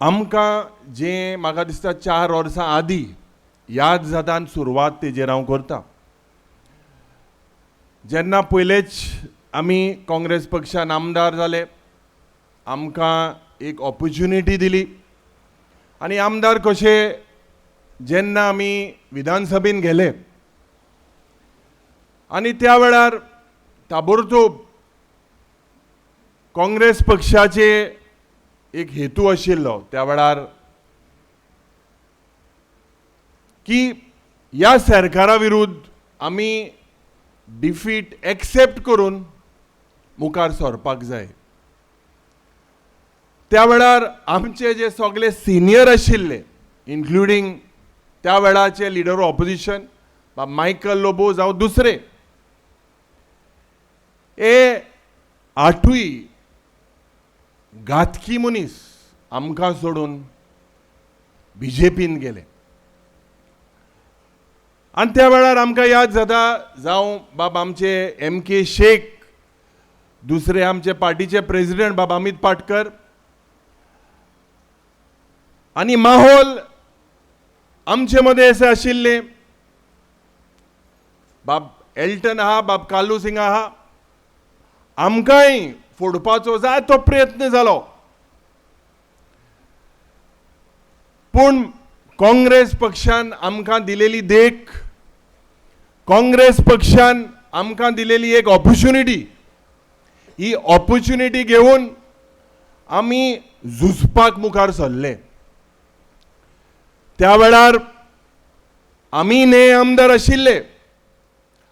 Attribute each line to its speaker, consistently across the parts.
Speaker 1: आमकां जें म्हाका दिसता 4 वर्सां आदीं याद जाता आनी सुरवात तेजेर हांव करता. जेन्ना पयलेच आमी काँग्रेस पक्षान आमदार जाले, आमकां एक ऑपोर्च्युनिटी दिली आनी आमदार कशे जेन्ना आमी विधानसभेन गेले आनी त्या वेळार ताबडतोब काँग्रेस पक्षाचे एक हेतू आशिल्लो त्या वेळार की ह्या सरकारा विरुद्ध आमी डिफीट एक्सेप्ट करून मुखार सरपाक जाय. त्या वेळार आमचे जे सगळे सिनियर आशिल्ले, इन्क्लुडींग त्या वेळाचे लिडर ऑपोजिशन बाब मायकल लोबो जावं दुसरे, हे 8 घातकी मनीस आमकां सोडून बीजेपीन गेले. आनी त्या वेळार आमकां याद जाता, जावं बाब आमचे एम के शेख, दुसरे आमचे पार्टीचे प्रेजिडेंट बाब अमीत पाटकर, आनी माहोल आमचे मदें अशें आशिल्लें, बाब एल्टन आहा, बाब कालू सिंग आहा, आमकांय फोडपाचो जाय तो प्रयत्न जालो. पूण काँग्रेस पक्षान आमकां दिलेली देख, काँग्रेस पक्षान आमकां दिलेली एक ऑपोर्च्युनिटी, ही ऑपोर्च्युनिटी घेवन आमी झुजपाक मुखार सरले. त्या वेळार आमी न्हय आमदार आशिल्ले,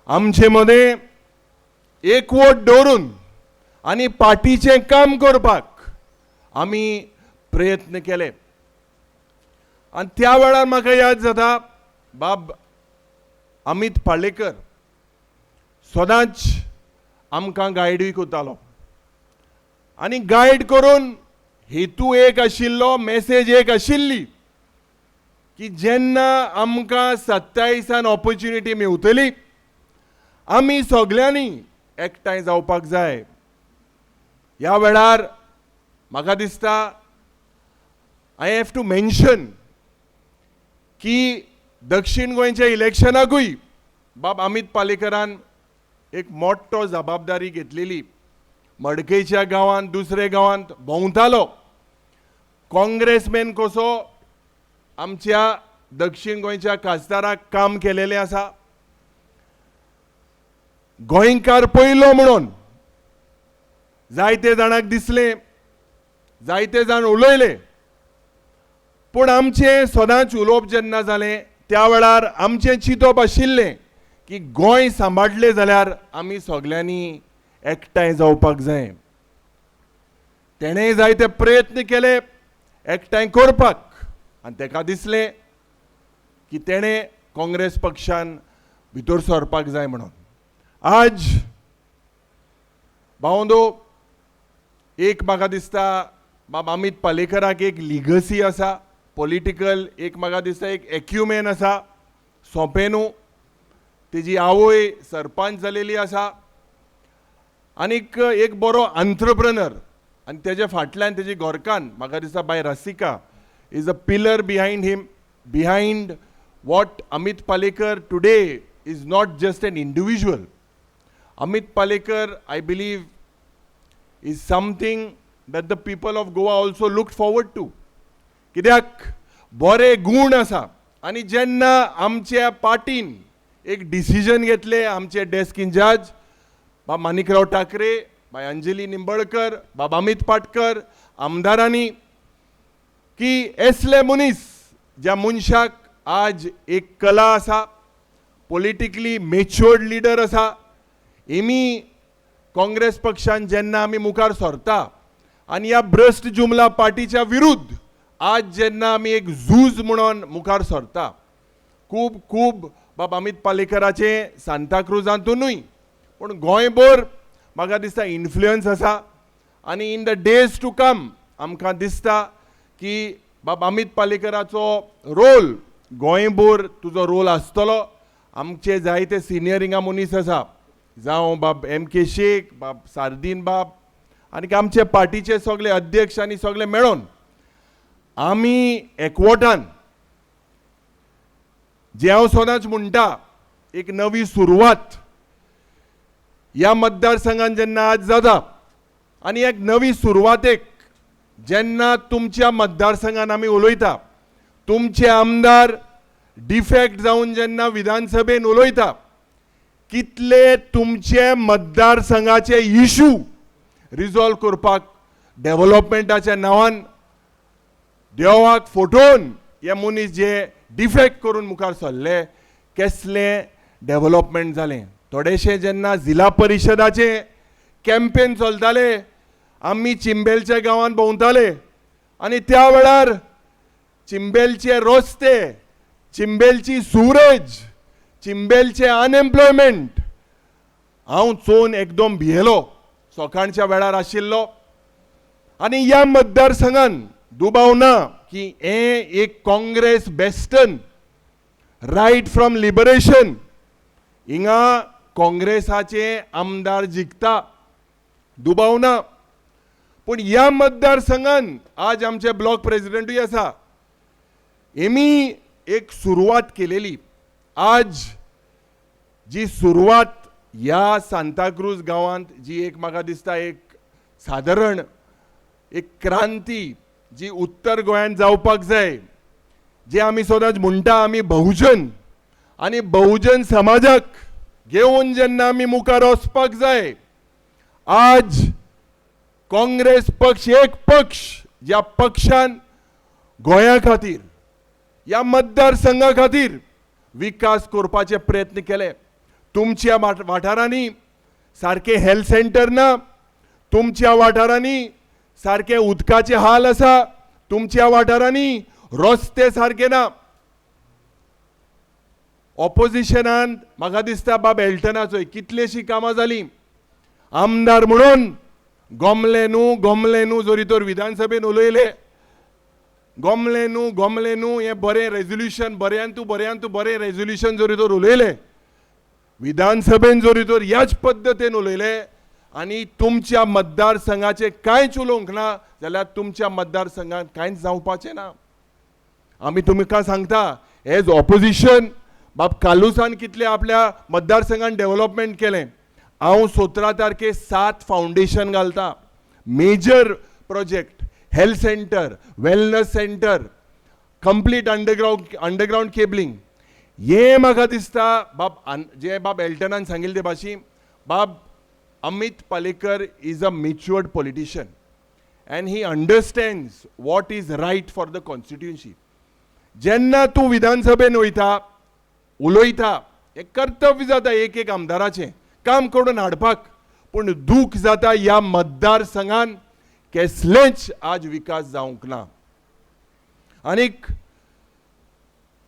Speaker 1: आमचे मदें एकवट दवरून आनी पार्टीचें काम करपाक आमी प्रयत्न केले. आनी त्या वेळार म्हाका याद जाता, बाब अमीत पालेकर सदांच आमकां गायडूय करतालो आनी गायड करून हेतू एक आशिल्लो, मॅसेज एक आशिल्ली की जेन्ना आमकां 27 ऑपोर्च्युनिटी मेवतली आमी सगल्यांनी एकठांय जावपाक जाय. ह्या वेळार म्हाका दिसता I have to mention की दक्षिण गोंयच्या इलेक्शनाकूय बाब अमीत पालेकरान एक मोठो जबाबदारी घेतलेली. मडकयच्या गांवांत, दुसरे गांवांत भोंवतालो, काँग्रेसमॅन कसो आमच्या दक्षिण गोंयच्या खासदाराक काम केलेलें आसा, गोंयकार पयलो म्हणून जायते जाणांक दिसलें, जायते जाण उलयले. पूण आमचें सदांच उलोवप जेन्ना जालें त्या वेळार आमचें चिंतप आशिल्लें की गोंय सांबाळलें जाल्यार आमी सगल्यांनी एकठांय जावपाक जाय. तेणें जायते प्रयत्न केले एकठांय करपाक आनी तेका दिसलें की तेणें काँग्रेस पक्षान भितर सरपाक जाय म्हणून. आज भावंदो एक म्हाका दिसता बाब अमीत पालेकराक एक लिगसी आसा, पॉलिटिकल एक म्हाका दिसता एक एक्युमेन आसा, सोंपें न्हू. तेजी आवय सरपंच जालेली आसा आनीक एक बरो अंत्रप्रनर, आनी तेजे फाटल्यान तेजी घरकान्न म्हाका दिसता बाय Rasika is a pillar behind him, behind what Amit Palekar today is not just an individual. Amit Palekar, I believe, is something that the people of Goa also looked forward to. कित्याक बरे गूण आसा आनी जेन्ना आमच्या पार्टीन एक decision घेतले, आमचे डेस्क इन्चार्ज बाब माणिकराव ठाकरे, बाय अंजली निंबळकर, बाब अमीत पाटकर, आमदारांनी की असले मनीस ज्या मनशाक आज एक कला आसा, पॉलिटिकली मेच्युअर्ड लिडर आसा, एमी काँग्रेस पक्षान जेन्ना आमी मुखार सरता आनी ह्या भ्रश्ट जुमला पार्टीच्या विरुद्ध आज जेन्ना आमी एक झूज म्हणून मुखार सरता, खूब खूब बाब अमीत पालेकराचें सांताक्रुजांतूनय पूण गोंयभर म्हाका दिसता इन्फ्लुयन्स आसा आनी in the days to come आमकां दिसता की बाब अमीत पालेकराचो रोल गोंयभर तुजो रोल आसतलो. आमचे जायते सिनियर हिंगा मनीस आसा, जावं बाब एम के शेख, बाब सार्दीन बाब आनी आमचे पार्टीचे सगळे अध्यक्ष आनी सगळे मेळोन आमी एकवटान जे हांव सदांच म्हणटा एक नवी सुरवात ह्या मतदारसंघान जेन्ना आज जाता आनी एक नवी सुरवातेक जेन्ना तुमच्या मतदारसंघान आमी उलयता, तुमचे आमदार डिफेक्ट जावन जेन्ना विधानसभेन उलयता, कितले तुमचे मतदारसंघाचे इशू रिजॉल्व करपाक डेव्हलपमेंटाच्या नांवान देवाक फटोवन हे मनीस जे डिफेक्ट करून मुखार सरले, केसलें डेव्हलपमेंट जालें? थोडेशें जेन्ना जिला परिशदाचें कॅम्पेन चलताले, आमी चिंबेलच्या गांवांत भोंवताले आनी त्या वेळार चिंबेलचे रस्ते, चिंबेलची सुवरेज, चिंबेलचे अनएम्प्लॉयमेंट हांव चोवन एकदम भियेलो. सकाळच्या वेळार आशिल्लो आनी ह्या मतदारसंघान दुबाव ना की हें एक काँग्रेस बेस्टन, रायट फ्रॉम लिबरेशन हिंगा काँग्रेसाचे आमदार जिखता, दुबाव ना. पूण ह्या मतदारसंघान आज आमचे ब्लॉक प्रेसिडेंटूय आसा, हेमी एक सुरवात केलेली. आज जी सुरवात ह्या सांताक्रूज गांवांत जी एक म्हाका दिसता एक सादारण एक क्रांती जी उत्तर गोंयांत जावपाक जाय, जे आमी सदांच म्हणटा आमी बहुजन आनी बहुजन समाजाक घेवन जेन्ना आमी मुखार वचपाक जाय, आज काँग्रेस पक्ष एक पक्ष ज्या पक्षान गोंया खातीर ह्या मतदारसंघा खातीर विकास करपाचे प्रयत्न केले. तुमच्या वाठारांनी सारकें हेल्थ सेंटर ना, तुमच्या वाठारांनी सारके उदकाचे हाल आसा, तुमच्या वाठारांनी रस्ते सारके ना. ऑपोजिशनान म्हाका दिसता बाब एल्टनाचोय कितलीशीं कामां जालीं. आमदार म्हणून गोमले न्हू, गोमले न्हू जरी तर विधानसभेन उलयले, गोमले न्हू, गोमले न्हू हें बरें रेजोल्युशन, बऱ्यान तूं बऱ्यान तूं बरें रेजोल्युशन जरी तर उलयले विधानसभेन, जरी तर ह्याच पद्दतीन उलयले आनी तुमच्या मतदारसंघाचें कांयच उलोवंक ना जाल्यार तुमच्या मतदारसंघात कांयच जावपाचें ना. आमी तुमकां सांगता, एज ऑपोजिशन बाब कालुसान कितले आपल्या मतदारसंघान डेव्हलपमेंट केलें. हांव 17 तारखे 7 फावंडेशन घालता, major project, health centre, wellness centre, complete underground cabling. हें म्हाका दिसता बाब जे बाब एल्टनान सांगिल्लें ते भाशेन, बाब Amit Palekar is a matured politician and he understands what is right for the constituency. जेन्ना तूं विधानसभेन वयता उलयता, हें कर्तव्य जाता एक एक आमदाराचें काम करून हाडपाक. पूण दूख जाता ह्या मतदारसंघान केसलेंच आज विकास जावंक ना. आनीक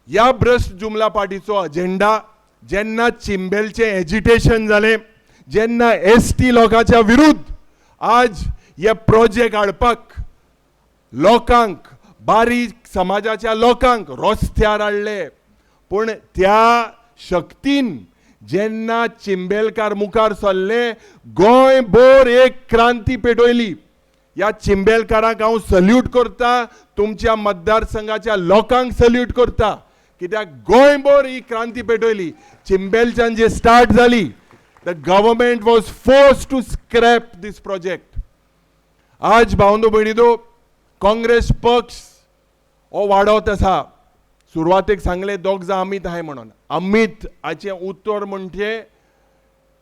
Speaker 1: ह्या भ्रश्ट जुमला पार्टीचो अजेंडा जेन्ना चिंबेलचें एजिटेशन जालें, जेन्ना एसटी लोकांच्या विरुद्ध आज हे प्रोजेक्ट हाडपाक लोकांक, बारीक समाजाच्या लोकांक रस्त्यार हाडले, पूण त्या शक्तीन जेन्ना चिंबेलकार मुखार सरले, गोंय भर एक क्रांती पेटयली. ह्या चिंबेलकारांक हांव सल्यूट करता, तुमच्या मतदारसंघाच्या लोकांक सल्यूट करता, कित्याक गोंयभर ही क्रांती पेटयली. चिंबेलच्यान जे स्टार्ट जाली, the government was forced to scrap this project. आज भावंदो भयणीदो, काँग्रेस पक्ष हो वाडत आसा. सुरवातेक सांगलें दोग जाण अमीत आहाय म्हणून. अमीत हाचें उतर म्हणजे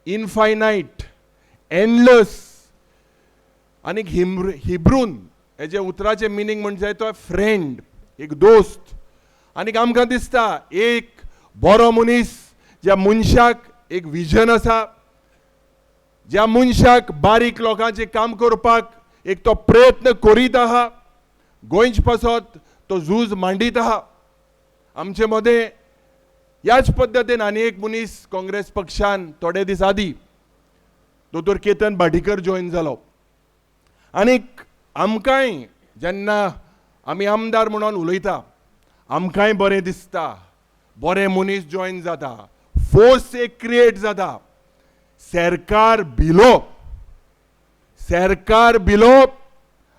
Speaker 1: इनफायनायट, एंडलस, आनी हिब्रून हेजे उतराचें मिनींग म्हणजे तो फ्रेंड, एक दोस्त. आनीक आमकां दिसता एक बरो मनीस, ज्या मनशाक एक विजन आसा, ज्या मनशाक बारीक लोकांचें काम करपाक एक तो प्रयत्न करीत आहा, गोंयचे पासत तो झूज मांडीत आहा. आमचे मदें ह्याच पद्दतीन आनी एक मनीस काँग्रेस पक्षान थोडे दीस आदीं दोतोर केतन भाटीकर जॉयन जालो. आनीक आमकांय जेन्ना आमी आमदार म्हणून उलयता, आमकांय बरें दिसता, बरे मनीस जॉयन जाता, फोर्स एक क्रिएट जाता. सरकार भिलो, सरकार भिलो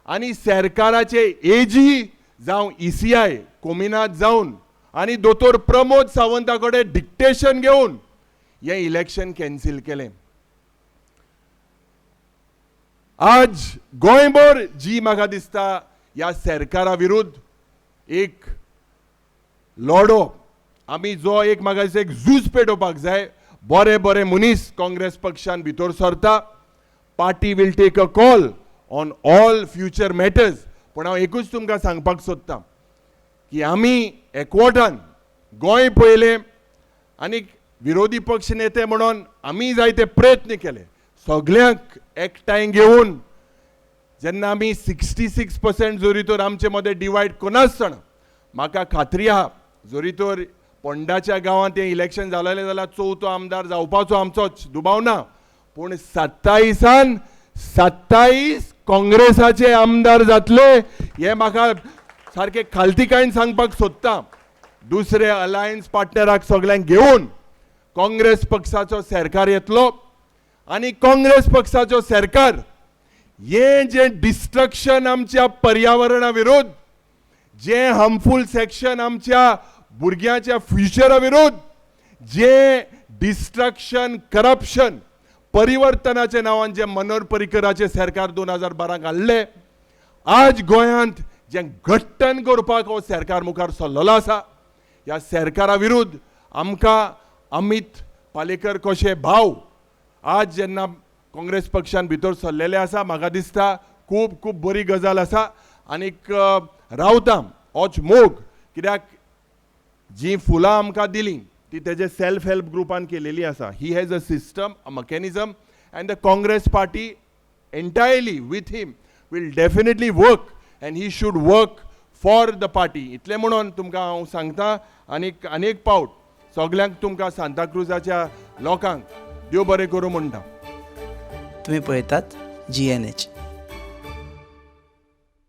Speaker 1: आनी सरकाराचे एजी जावं ECI कोमिनाद जावन आनी दोतोर प्रमोद सावंता कडेन डिक्टेशन घेवन हें इलेक्शन कॅन्सील केलें. आज गोंयभर जी म्हाका दिसता ह्या सरकारा विरुद्ध एक लढो आमी जो एक म्हाका दिसता एक झूज पेटोवपाक जाय. बरे बरे मनीस काँग्रेस पक्षान भितर सरता. Party will take a call on all future matters. पूण हांव एकूच तुमकां सांगपाक सोदतां की आमी एकवटान गोंय पळयलें आनी विरोधी पक्ष नेते म्हणून आमी जायते प्रयत्न केले सगल्यांक एकठांय घेवन. जेन्ना आमी 66% जरी तर आमचे मदें डिवायड करनासतना, म्हाका खात्री आहा, जरी तर पोंडाच्या गांवांत हें इलेक्शन जालेलें जाल्यार चवथो आमदार जावपाचो आमचोच, दुबाव ना. पूण 27न 27 काँग्रेसाचे आमदार जातले हें म्हाका सारकें खालतीकायेन सांगपाक सोदता. दुसरे अलायन्स पार्टनराक सगल्यांक घेवन काँग्रेस पक्षाचो सरकार येतलो आनी काँग्रेस पक्षाचो सरकार हें जें डिस्ट्रक्शन आमच्या पर्यावरणा विरुद्ध, जें हार्मफूल सेक्शन आमच्या भुरग्यांच्या फ्युचरा विरुद्ध, जें डिस्ट्रक्शन, करप्शन, परिवर्तनाच्या नांवान जें मनोहर पर्रीकराचें सरकार 2012क हाडलें, आज गोंयांत जें घट्टन करपाक हो सरकार मुखार सरलेलो आसा, ह्या सरकारा विरुद्ध आमकां अमीत पालेकर कशे भाव आज जेन्ना काँग्रेस पक्षान भितर सरलेले आसा, म्हाका दिसता खूब खूब बरी गजाल आसा. आनीक रावता होच मोग, कित्याक जीं फुलां आमकां दिलीं ती तेजे सेल्फ हेल्प ग्रुपान केलेली आसा. He has a system, a mechanism, and the Congress party entirely with him will definitely work and he should work for the party. इतलें म्हणून तुमकां हांव सांगता आनीक अनेक पावट सगल्यांक तुमकां सांताक्रुजाच्या लोकांक देव बरें करूं म्हणटा.
Speaker 2: तुम्ही पळयतात जीएनएच.